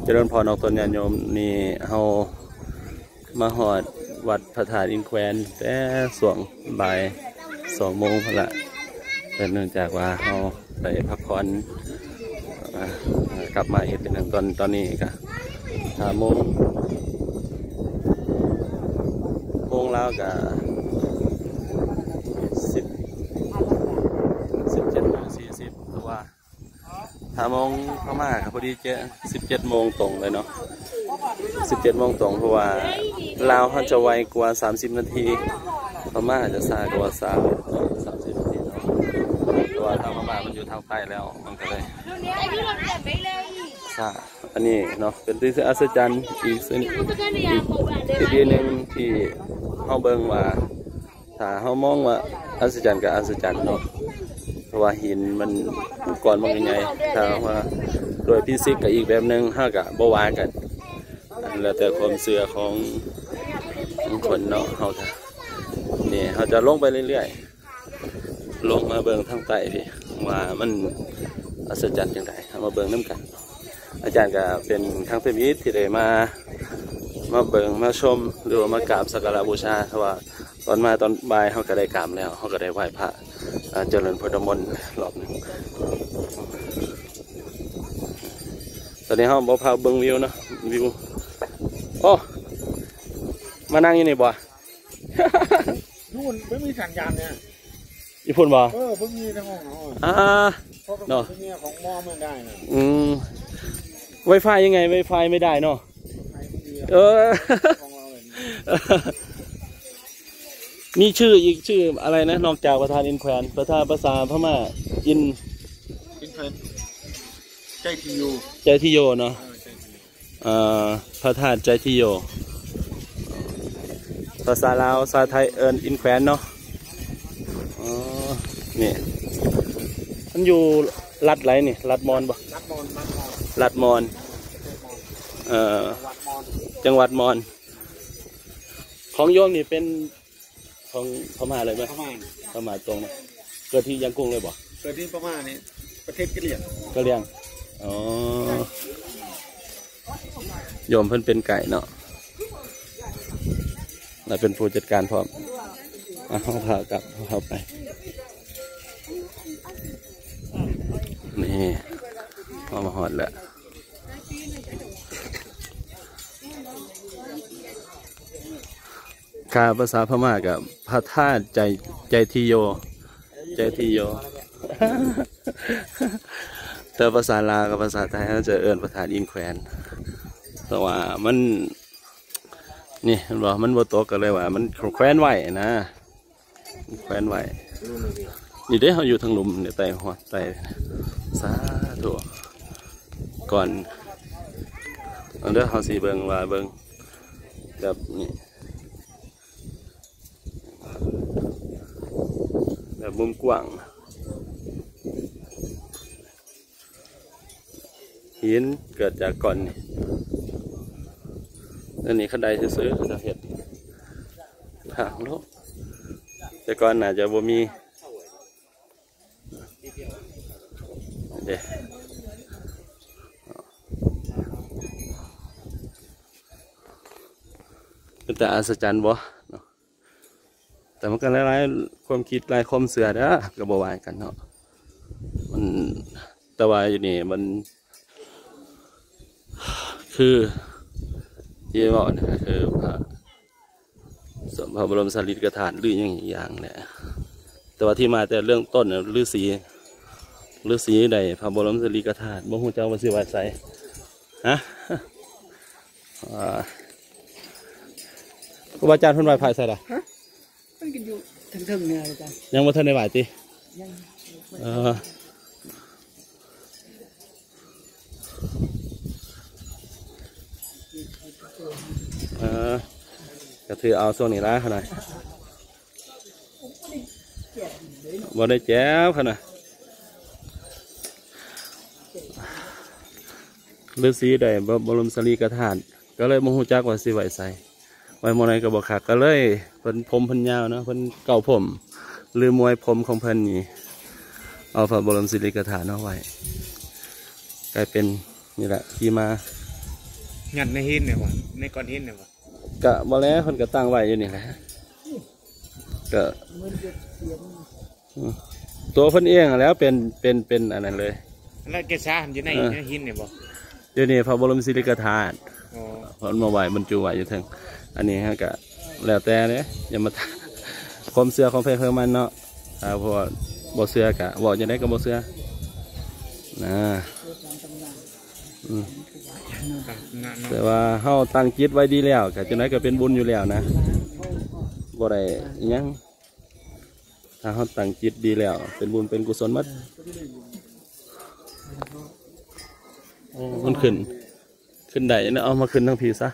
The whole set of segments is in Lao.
ຈະເລີນພອນອອກຕົນຍາດໂຍມ ນີ້ເຮົາມາຮອດວັດພະທາດອິນແຄວນແຕ່ຊ່ວງບ່າຍສອງໂມງພຸ້ນລະ ແຕ່ເນື່ອງຈາກວ່າເຮົາໄປພັກຜ່ອນ ອ່າ ກັບມາອີກເທື່ອໜຶ່ງ ຕອນ ຕອນນີ້ກະຫ້າໂມງ ໂມງລາວກະສິບ ສິບເຈັດໂມງສີ່ສິບ ຫຼືວ່າ ຖ້າໂມງພະມ້າກໍພໍດີເຈະ ສິບເຈັດໂມງຕົງເລີຍເນາະ ສິບເຈັດໂມງຕົງ ເພາະວ່າລາວເຮົາຈະໄວກວ່າສາມສິບນາທີ ພະມ້າຈະຊ້າກວ່າສາມ ສາມສິບນາທີເນາະ ເພາະວ່າທາງພະມ້າມັນຢູ່ທາງໃຕ້ແລ້ວ ມັນກໍເລີຍຊ້າ. ອັນນີ້ເນາະ ເປັນທີ່ອັດສະຈັນອີກ ອີກ ອີກທີ່ໜຶ່ງທີ່ເຮົາເບິ່ງວ່າ ຖ້າເຮົາມອງວ່າອັດສະຈັນກໍອັດສະຈັນເນາະ ເພາະວ່າຫີນມັນ ກ້ອນມັນກໍໃຫຍ່ ຖ້າວ່າໂດຍຟີຊິກກໍອີກແບບໜຶ່ງ ເຮົາກໍບໍ່ວ່າກັນ ແລ້ວແຕ່ຄວາມເຊື່ອຂອງ ຂອງຄົນເນາະ. ເຮົາກໍ ນີ້ເຮົາຈະລົງໄປເລື້ອຍໆ ລົງມາເບິ່ງທາງໃຕ້ພີ້ ວ່າມັນອັດສະຈັນຈັ່ງໃດ ເຮົາມາເບິ່ງນຳກັນ. ອາຈານກໍເປັນຄັ້ງທຳອິດທີ່ໄດ້ມາ ມາເບິ່ງມາຊົມ ຫຼືວ່າມາກາບສັກກາລະບູຊາ ເພາະວ່າຕອນມາຕອນບ່າຍເຮົາກໍໄດ້ກາບແລ້ວ ເຮົາກໍໄດ້ໄຫວ້ພະ ອ່າ ຈະເລີນພຸດທະມົນລອບໜຶ່ງ. ຕອນນີ້ເຮົາບໍ່ພາເບິ່ງວິວເນາະ ວິວ ໂອ້ ມານັ່ງຢູ່ນີ້ບໍ່? ຢູ່ ບໍ່ມີສັນຍານເດ. ຢູ່ພຸ້ນບໍ່? ເອີ ເບິ່ງຢູ່ໃນຫ້ອງເນາະ ອ່າ ເນາະ ຂອງໝໍແມ່ນໄດ້ນະ. ອືມ ໄວຟາຍຍັງໄງ ໄວຟາຍໄມ່ໄດ້ເນາະ. ເອີ ຂອງເຮົາເລີຍ ມີຊື່ອີກ ຊື່ອະໄລນະ ນອກຈາກພະທາດອິນແຄວນ ພະທາດ ພາສາພະມ້າ ອິນ ອິນແຄວນ ໄຈທີໂຍ ໄຈທີໂຍເນາະ. ເອີ ໄຈທີໂຍ ເອີ ພະທາດໄຈທີໂຍ ພາສາລາວ ພາສາໄທເອີ້ນອິນແຄວນເນາະ. ອໍ ນີ້ ມັນຢູ່ລັດໃດນີ້ ລັດມອນບໍ່? ລັດມອນ ລັດມອນ ລັດມອນ ເອີ ຈັງຫວັດມອນ ຈັງຫວັດມອນ. ຂອງໂຍມນີ້ເປັນ ຂອງພະມ້າເລີຍບໍ່? ພະມ້າ ພະມ້າຕົງເນາະ. ເກີດທີ່ຢ້າງກຸ້ງເລີຍບໍ່? ເກີດທີ່ພະມ້ານີ້ ປະເທດກະຫຼຽງ ກະຫຼຽງ. ອໍ ໂຍມເພິ່ນເປັນໄກເນາະ ແລະເປັນຜູ້ຈັດການພ້ອມ. ອ່ະ ເຮົາພາກັບ ເຮົາໄປ ນີ້ ເຮົາມາຮອດແລ້ວ. ຖ້າພາສາພະມ້າກໍພະທາດໄຈ ໄຈທີໂຍ ໄຈທີໂຍ ແຕ່ພາສາລາວກັບພາສາໄທເຮົາຈະເອີ້ນພະທາດອິນແຄວນ ແຕ່ວ່າມັນ ນີ້ ເຫັນບໍ່ ມັນບໍ່ຕົກ ກໍເລີຍວ່າມັນແຂວນໄວ້ນະ. ແຂວນໄວ້ ນີ້ເດ້ ເຮົາຢູ່ທາງລຸ່ມນີ້ ໄຕ່ຮອດໄຕ່ ສາທຸ ກ່ອນ ເອົາເດີ ເຮົາຊິເບິ່ງວ່າ ເບິ່ງແບບນີ້ ແບບມຸມກວ້າງ. ຫີນເກີດຈາກກ້ອນນີ້ ອັນນີ້ຄັນໄດຊື່ໆ ເຂົາເຈົ້າເຮັດທາງລົງ ແຕ່ກ່ອນໜ້າຈະບໍ່ມີເດ້. ເປັນຕາອັດສະຈັນບໍ່ເນາະ? ແຕ່ມັນກໍຫຼາຍໆຄວາມຄິດ ຫຼາຍຄວາມເຊື່ອເດີ ກໍບໍ່ວ່າກັນເນາະ. ມັນ ແຕ່ວ່າຢູ່ນີ້ມັນ ຄືທີ່ເວົ້ານະ ຄືພະ ພະບໍລົມສາລີລິກະທາດ ຫຼື ຫຍັງອີກຢ່າງແຫຼະ. ແຕ່ວ່າທີ່ມາແຕ່ເບື້ອງຕົ້ນນະ ລືສີ ລືສີໄດ້ພະບໍລົມສາລີລິກະທາດ ບໍ່ຮູ້ຈັກວ່າຊິໄວ້ໃສ. ຮະ? ອ່າ ຄູບາອາຈານເພິ່ນໄຫວ້ພະໃສລະ? ຮະ? ເພິ່ນກໍຢູ່ເທິງໆນີ້ລະອາຈານ. ຍັງບໍ່ທັນໄດ້ໄຫວ້ຕິ? ຍັງ. ເອີ ເອີ ກໍຖືເອົາຊ່ວງນີ້ລະຂະໜ້ອຍ. ບໍ່ໄດ້ແຈວຂະໜ້ອຍ. ລືສີໄດ້ ບ- ບໍລົມສາລີລິກະທາດ ກໍເລີຍບໍ່ຮູ້ຈັກວ່າຊິໄວ້ໃສ ໄວ້ໝ່ອງໃດກໍບໍ່ຄັກ ກໍເລີຍເພິ່ນ ຜົມເພິ່ນຍາວເນາະ ເພິ່ນເກົ້າຜົມ ຫຼື ມວຍຜົມຂອງເພິ່ນນີ້ ເອົາພະບໍລົມສາລີລິກະທາດມາໄວ້ ກາຍເປັນ ນີ້ແຫຼະທີ່ມາ ຍັດໃນຫີນນີ້ບໍ່? ໃນກ້ອນຫີນນີ້ບໍ່? ກະບໍ່ແລ້ວ ເພິ່ນກະຕັ້ງໄວ້ຢູ່ນີ້ແຫຼະ ກະ ອືມ ຕົວເພິ່ນເອງຫັ້ນແຫຼະ ເປັນ ເປັນ ເປັນອັນນັ້ນເລີຍ. ແລ້ວເກສາຢູ່ໃນ ເອີ ໃນຫີນນີ້ບໍ່? ຢູ່ນີ້ພະບໍລົມສີລິກະທາດ ອໍ ເພິ່ນມາໄວ້ ບັນຈຸໄວ້ຢູ່ເທິງ. ອັນນີ້ເຮົາກະແລ້ວແຕ່ເດ້ ຢ່າມາ ຄວາມເຊື່ອຂອງໃຜຂອງມັນເນາະ. ຖ້າບໍ່ ບໍ່ເຊື່ອກະ ເວົ້າຈັ່ງໃດກະບໍ່ເຊື່ອນະ. ອືມ ແຕ່ວ່າເຮົາຕັ້ງຈິດໄວ້ດີແລ້ວ ກະຈັ່ງໃດກະເປັນບຸນຢູ່ແລ້ວນະ ບໍ່ໄດ້ອີ່ຫຍັງ. ຖ້າເຮົາຕັ້ງຈິດດີແລ້ວ ເປັນບຸນເປັນກຸສົນໝົດ. ໂອ້ ມັນຂຶ້ນ ຂຶ້ນໄດ້ເນາະ ເອົາມາຂຶ້ນທາງພີ້ຊະ.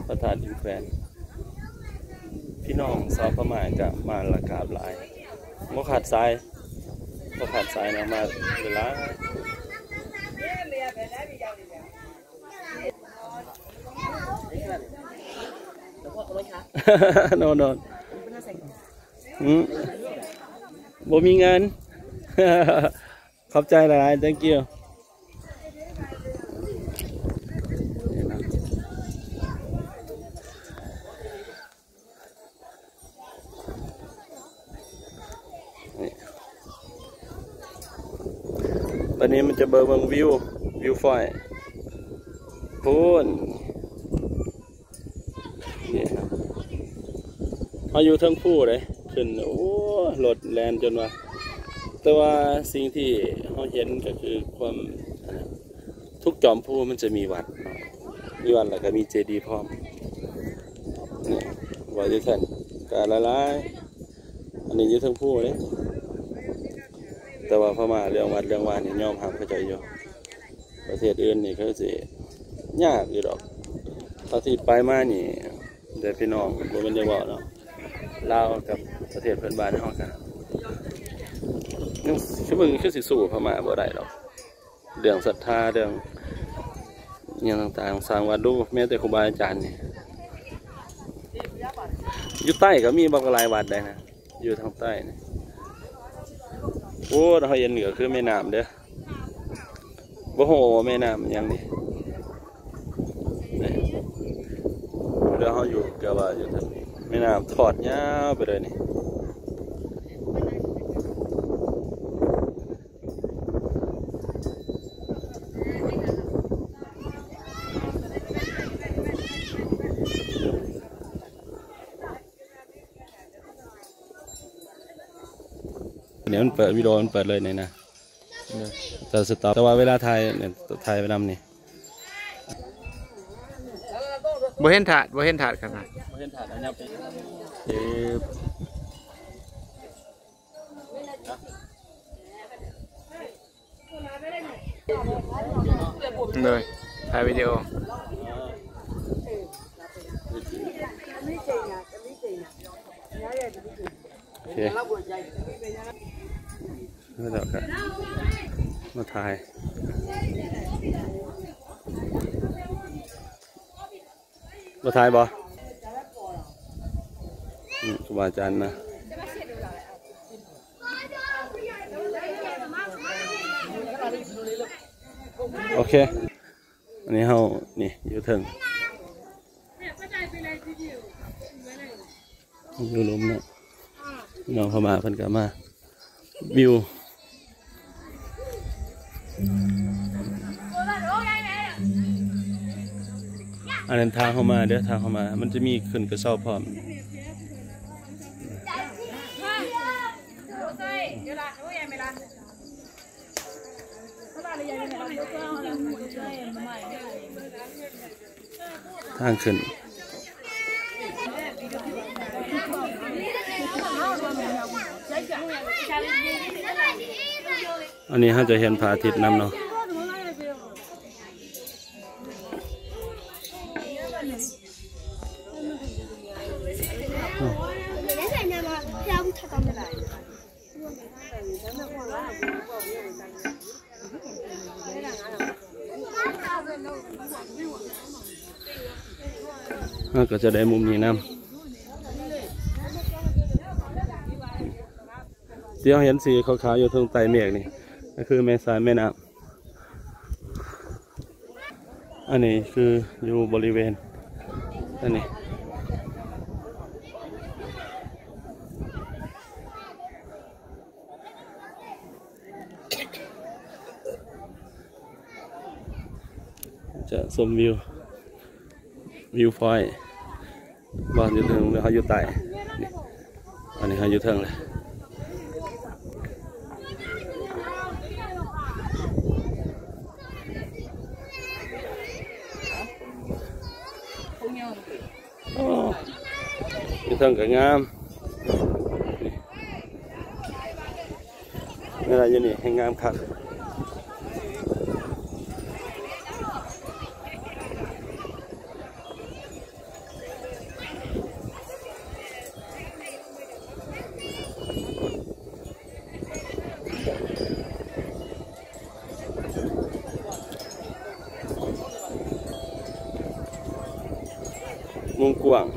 ພະທາດອິນແຄວນ ພີ່ນ້ອງຊາວພະມ້າກະມາລະກາບຫຼາຍ ບໍ່ຂາດສາຍ ບໍ່ຂາດສາຍນະ ມາຫຼາຍ. ນອນ ນອນ ອືມ ບໍ່ມີເງິນ. ຂອບໃຈຫຼາຍໆ thank you. ນີ້ ບາດນີ້ມັນຈະເບິ່ງ ເບິ່ງວິວ ວິວຟອຍພຸ້ນ. ນີ້ເນາະ ເຮົາຢູ່ເທິງພູເດ້ ຂຶ້ນ ໂອ້ ລົດແລ່ນຈົນວ່າ ແຕ່ວ່າສິ່ງທີ່ເຮົາເຫັນກະຄືຄວາມ ທຸກຈອມພູມັນຈະມີວັດເນາະ ມີວັດແລ້ວກະມີເຈດີພ້ອມ. ນີ້ ວ່າຈັ່ງຊັ້ນກະຫຼາຍໆ ອັນນີ້ຢູ່ເທິງພູເດ້ ແຕ່ວ່າພະມ້າເລື່ອງວັດເລື່ອງວານີ້ຍອມຮັບເຂົາເຈົ້າຢູ່. ປະເທດອື່ນນີ້ຄືຊິຍາກຢູ່ດອກ ເທົ່າທີ່ໄປມານີ້ເດ້ພີ່ນ້ອງ ບໍ່ແມ່ນຢາກເວົ້າເນາະ ລາວກັບປະເທດເພື່ອນບ້ານເຮົາກະຍັງ ຄືເບິ່ງຄືຊິສູ້ພະມ້າບໍ່ໄດ້ດອກ ເລື່ອງສັດທາ ເລື່ອງຫຍັງຕ່າງໆ ສ້າງວັດດູ ແມ້ແຕ່ຄູບາອາຈານນີ້ ຢູ່ໃຕ້ກະມີບັກຫຼາຍວັດໄດ໋ນະ. ຢູ່ທາງໃຕ້ນີ້ ໂອ້ ເຮົາເຫັນກະຄືແມ່ນ້ຳເດີ້ ບໍ່ຮູ້ວ່າແມ່ນ້ຳຫຍັງນີ້ ນີ້ ແລ້ວເຮົາຢູ່ກະວ່າຢູ່ທາງນີ້ ແມ່ນ້ຳທອດຍາວໄປເລີຍນີ້. ນີ້ມັນເປີດ ວິດີໂອມັນເປີດເລີຍນີ້ນະ ເອີ ແຕ່ສະຕັອບ ແຕ່ວ່າເວລາຖ່າຍນີ້ ຖ່າຍໄປນຳນີ້ ບໍ່ເຫັນທາດ ບໍ່ເຫັນທາດຄັນນະ ບໍ່ເຫັນທາດ ເອີ ໂດຍ ຖ່າຍວິດີໂອ ໂອເຄ ແລ້ວກະມາຖ່າຍ ມາຖ່າຍບໍ່? ອືມ ຄູບາອາຈານນະ ໂອເຄ ອັນນີ້ເຮົາ ນີ້ ຢູ່ເທິງ ຢູ່ລຸ່ມເນາະ ພີ່ນ້ອງເຂົ້າມາ ເພິ່ນກະມາ ວິວ ອັນນັ້ນທາງເຂົ້າມາເດີ້ ທາງເຂົ້າມາ ມັນຈະມີຂຶ້ນກະເຊົ້າພ້ອມ. ທາງຂຶ້ນ ອັນນີ້ເຮົາຈະເຫັນພະອາທິດນຳເນາະ. ເຮົາກໍຈະໄດ້ມຸມນີ້ນຳ ທີ່ເຮົາເຫັນສີຂາວໆຢູ່ເທິງໃຕ້ເມກນີ້ ກໍຄືແມ່ສາຍແມ່ນ້ຳ. ອັນນີ້ຄືຢູ່ບໍລິເວນ ອັນນີ້ ຈະຊົມວິວ ວິວພອຍ ບ່ອນຢູ່ເທິງ ເຮົາຢູ່ໃຕ້ ນີ້ ອັນນີ້ເຮົາຢູ່ເທິງແລ້ວ ໂອ້ ຢູ່ເທິງກໍງາມ ນີ້ ເວລາຢູ່ນີ້ແຮ່ງງາມຄັກ. ມຸມກວ້າງ.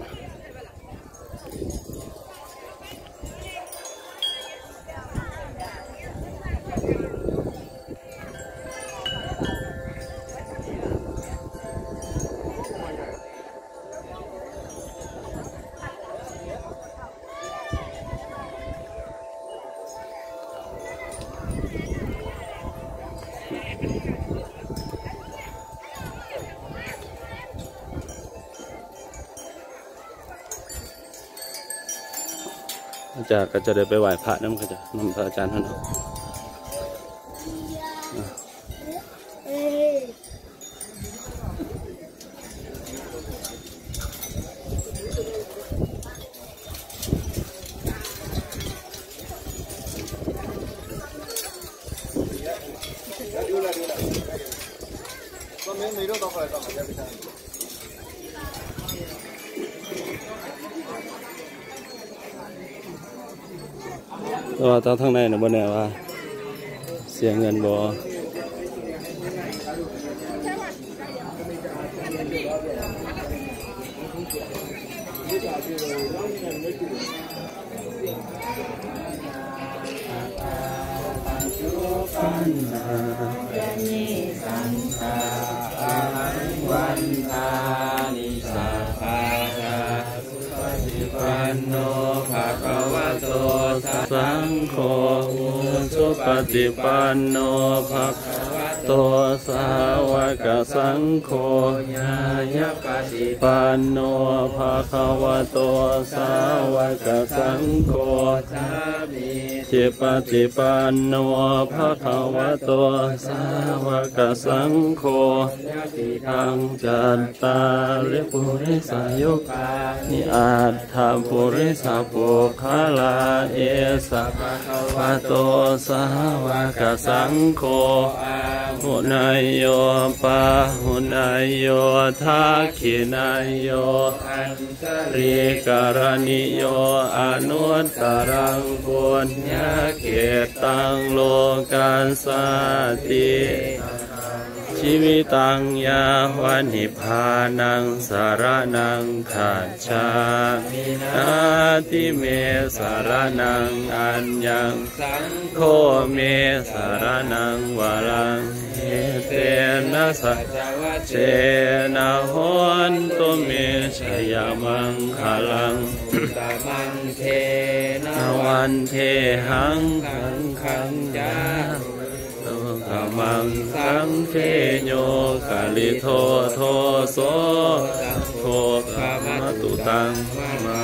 ອາຈານກໍຈະໄດ້ໄປໄຫວ້ພະນຳເຂົາເຈົ້າ ນຳພະອາຈານເຮົາເນາະ. ແຕ່ວ່າທາງ ທາງໃນນະ ບໍ່ແນ່ວ່າເສຍເງິນບໍ່. ປະຕິປັນໂນ ພະຄະວະໂຕ ສາ ສັງໂຄ ອຸຊຸປະຕິປັນໂນ ພະຄະວະໂຕ ສາວະກະສັງໂຄ ຍາຍະປະຕິປັນໂນ ພະຄະວະໂຕ ສາວະກະສັງໂຄ ສາມີ ທິປະຕິປັນໂນ ພະຄະວະໂຕ ສາວະກະສັງໂຄ ຍະຕິທັງ ຈັດຕາລິ ປຸລິສະຍຸການິ ອັດຖະ ປຸລິສະ ປຸກຄະລາ ເອສະ ພະຄະວະໂຕ ສາວະກະສັງໂຄ ອາຫຸເນຍໂຍ ປາຫຸເນຍໂຍ ທັກຂິເນຍໂຍ ອັນ ຕະລີກະລະນິໂຍ ອະນຸດຕະລັງ ປຸນຍະເຂດຕັງ ໂລກັດສາຕິ ຈີວິຕັງ ຍາວະນິບພານັງ ສະລະນັງ ຄັດສາມິ ນາທິເມ ສະລະນັງ ອັນຍັງ ສັງໂຄ ເມ ສະລະນັງ ວະລັງ ເອເຕນະ ສັດ ຈະວະເຊນະ ໂຫນຕຸ ເມ ຊະຍະມັງຄະລັງ ຕະມັນເທນະ ວັນເທຫັງ ຄັງຄັງ ຈາຕຸ ກະມັງ ສັງເຄໂຍ ກະລິໂທ ໂທໂສ ສັງໂຄ ກະມະຕຸ ຕັງ ມະມະ